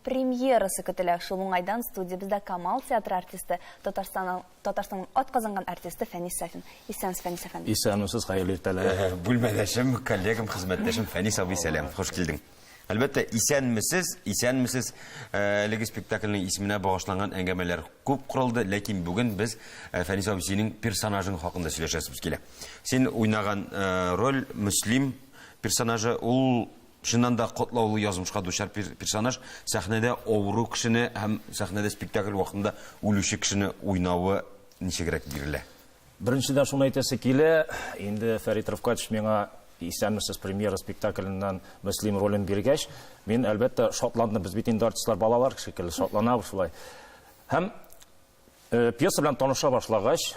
премьерасы көтелә. Шул уңайдан студиябездә Камал театры артисты, Татарстанның Татарстанның атказанган артисты Фәнис Сафин. Исәнмесез, Фәнис әфәнде. Исәнмесез, хәерле иртәләр. Бүлмәдәшем, коллегам, хезмәттәшем Фәнис абый, сәлам, хуш килдең. Әлбәттә, исәнмесез, исәнмесез, әлеге спектакльнең исеменә багышланган әңгәмәләр күп корылды, ләкин бүген без Фәнис абый синең персонажың хакында сөйләшәсебез килә. Син уйнаган роль Мөслим персонажы, ул чыннан да катлаулы язмышка дучар персонаж, сәхнәдә авыру кешене һәм сәхнәдә спектакль вакытында үлүче кешене уйнавы ничегрәк бирелә? Беренчедән шуны әйтәсе килә, инде Фәрит Рәфкатович миңа Исәнмесез премьера спектакленнән Мөслим ролен биргәч, мин, әлбәттә, шатландым. Без бит инде артистлар балалар шикелле шатланабыз шулай. Һәм э, пьеса белән таныша башлагач,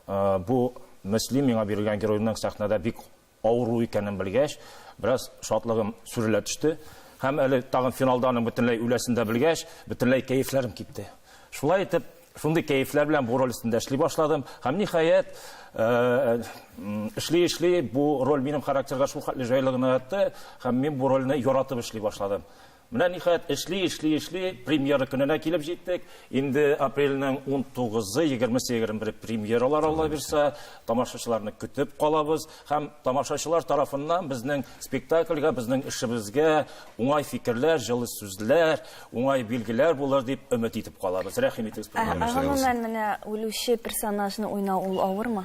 э, бу Мөслим миңа бирелгән геройның сәхнәдә бик авыру икәнен белгәч, бераз шатлыгым сүрелә төште. Һәм әле тагын финалда аның бөтенләй үләсен дә белгәч, бөтенләй кәефләрем китте. Шулай итеп, шундый кәефләр белән бу роль өстендә эшли башладым. Һәм ниһаять, эшли-эшли бу роль минем характерга шул хәтле җайлы гына ятты, һәм мин бу рольне яратып эшли башладым. Менә ниһаять эшли, эшли, эшли, премьера көненә килеп җиттек. Инде апрельнең 19-ы, 20-се, 21-е премьералар Алла бирсә, тамашачыларны көтеп калабыз һәм тамашачылар тарафыннан безнең спектакльгә, безнең эшебезгә уңай фикерләр, җылы сүзләр, уңай билгеләр булыр дип өмет итеп калабыз. Рәхим итегез премьерага. Гомумән, менә үлүче персонажны уйнау ул авырмы?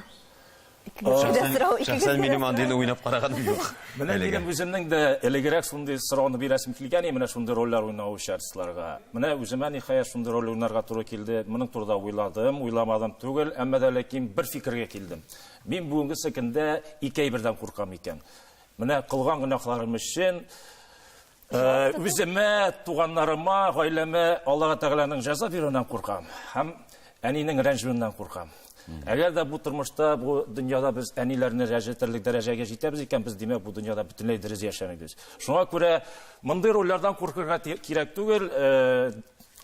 Шәхсән минем андыйны уйнап караганым юк. Менә минем үземнең дә элегрәк шундый сорауны бирәсем килгән иде, менә шундый рольләр уйнаучы артистларга. Менә үземә ниһаять шундый роль уйнарга туры килде. Моның турында уйладым, уйламадым түгел, әмма дә ләкин бер фикергә килдем. Мин бүгенгесе көндә ике әйбердән куркам икән. Менә кылган гөнаһларым өчен Үземә, туганнарыма, гаиләмә Аллаһ Тәгаләнең җәза бирүеннән куркам һәм әнинең рәнҗүеннән куркам. Әгәр дә бу тормышта, бу дөньяда без әниләрне рәнҗетерлек дәрәҗәгә җитәбез икән, без димәк бу дөньяда бөтенләй дөрес яшәмибез. Шуңа күрә мондый рольләрдән куркырга кирәк түгел.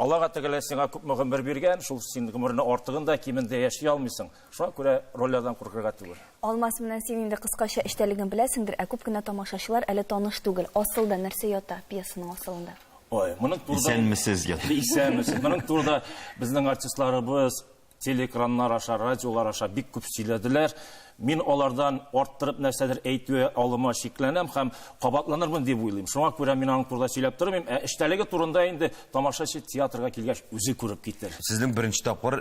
Аллаһ Тәгалә сиңа күпме гомер биргән, шул син гомерне артыгын да, кимен дә яши алмыйсың. Шуңа күрә рольләрдән куркырга түгел. Алмаз, менә син инде кыскача эчтәлеген беләсеңдер, ә күп кенә тамашачылар әле таныш түгел. Асылда нәрсә ята пьесаның асылында? Ой, моның турыда Исәнмесез ята. Исәнмесез. Моның турыда безнең артистларыбыз телеэкраннар аша, радиолар аша бик күп сөйләделәр. Мин алардан арттырып нәрсәдер әйтүе алыма шикләнәм һәм кабатланырмын дип уйлыйм. Шуңа күрә мин аның турында сөйләп тормыйм. Ә эчтәлеге турында инде тамашачы театрга килгәч үзе күреп китер. Сезнең беренче тапкыр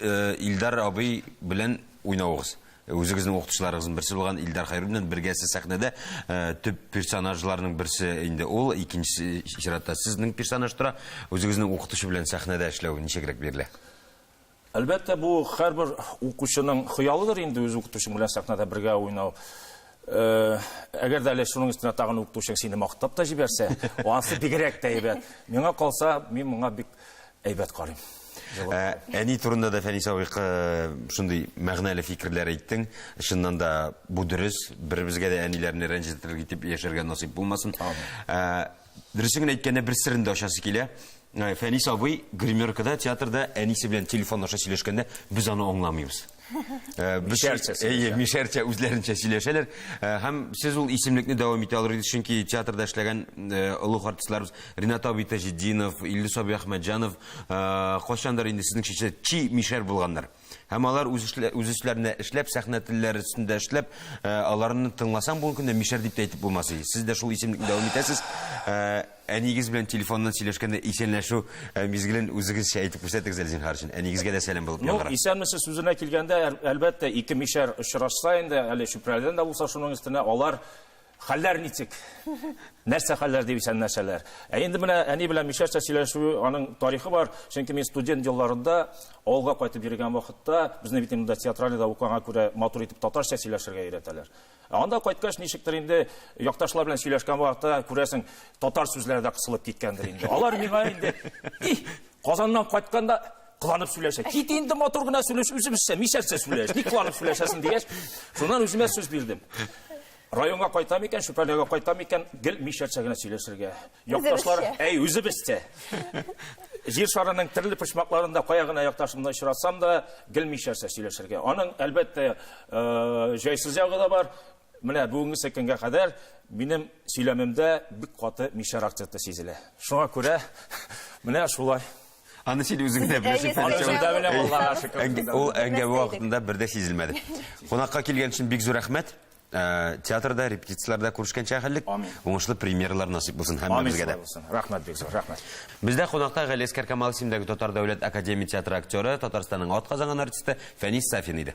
Илдар абый белән уйнавыгыз. Үзегезнең укытучыларыгызның берсе булган Илдар Хәйруллин белән бергә сез сәхнәдә төп персонажларның берсе инде ул, икенче чиратта сезнең персонаж тора. Үзегезнең укытучы белән сәхнәдә эшләү ничегрәк бирелә? Әлбәттә, бу һәрбер укучының хыялыдыр инде үз укытучың белән сәхнәдә бергә уйнау. Әгәр дә әле шуның өстенә тагын укытучың сине мактап та җибәрсә, анысы бигрәк тә әйбәт. Миңа калса, мин моңа бик әйбәт карыйм. Ә, әни турында да Фәнис абый шундый мәгънәле фикерләр әйттең. Чыннан да бу дөрес. Беребезгә дә әниләрне рәнҗетерлек итеп яшәргә насыйп булмасын. Ә, дөресен генә әйткәндә бер серен дә ачасы килә. Ә, Фәнис абый гримеркада, театрда әнисе белән телефон аша сөйләшкәндә без аны аңламыйбыз. Э, мишәрчә Әйе, мишәрчә үзләренчә сөйләшәләр. Э, һәм сез ул исемлекне дәвам итә алыр идегез, чөнки театрда эшләгән э, олуг артистларыбыз Ринат абый Таҗетдинов, Илдус абый Әхмәтҗанов кайчандыр инде сезнең шикелле чи мишәр булганнар. Һәм алар үз үз өсләренә эшләп, сәхнә телләре өстендә эшләп, аларны тыңласаң бүгенге көндә мишәр дип тә әйтеп булмас иде. Сез дә шул исемлекне дәвам итәсез. Әниегез белән телефоннан сөйләшкәндә исәнләшү э, мизгелен үзегезчә әйтеп күрсәтегез әле зинһар өчен. Әниегезгә дә сәлам булып яңгырар. Ну, исәнмесез сүзенә килгәндә, әлбәттә, ике мишәр очрашса инде, әле Чүпрәледән дә булса шуның өстенә, алар хәлләр ничек? Нәрсә хәлләр дип исәнләшәләр. Ә инде менә әни белән мишәрчә сөйләшү аның тарихы бар. Чөнки мин студент елларында авылга кайтып йөргән вакытта, безне бит инде театральныйда укыганга күрә матур итеп татарча сөйләшергә өйрәтәләр. Ә анда кайткач, ничектер инде якташлар белән сөйләшкән вакытта, күрәсең, татар сүзләре дә кысылып киткәндер инде. Алар миңа инде, и, Казаннан кайтканда кыланып сөйләшә. Кит инде матур гына сөйләш, үзебезчә, мишәрчә сөйләш. Ник кыланып сөйләшәсең дигәч, шуннан үземә сүз бирдем. Районга кайтам икән, Чүпрәлегә кайтам икән, гел мишәрчә генә сөйләшергә. Якташлар, әй, үзебезчә. Җир шарының төрле почмакларында кая гына якташымны очратсам да, гел мишәрчә сөйләшергә. Аның, әлбәттә, Җайсыз ягы да бар. Менә бүгенгесе көнгә кадәр минем сөйләмемдә бик каты мишәр акценты сизелә. Шуңа күрә Менә шулай. Аны син үзең дә беләсең. Әйе, Үзем дә беләм, Аллага шөкер. Әңгә- Ул әңгәмә вакытында бер дә сизелмәде. Кунакка килгән өчен бик зур рәхмәт. Э, Театрда, репетицияләрдә күрешкәнчә хәллек. Амин. Уңышлы премьералар насыйп булсын Амин һәммәбезгә шулай дә. булсын. Рәхмәт бик зур, рәхмәт. Бездә кунакта Галиәскәр Камал исемендәге Татар дәүләт академия театры актеры, Татарстанның атказанган артисты Фәнис Сафин иде.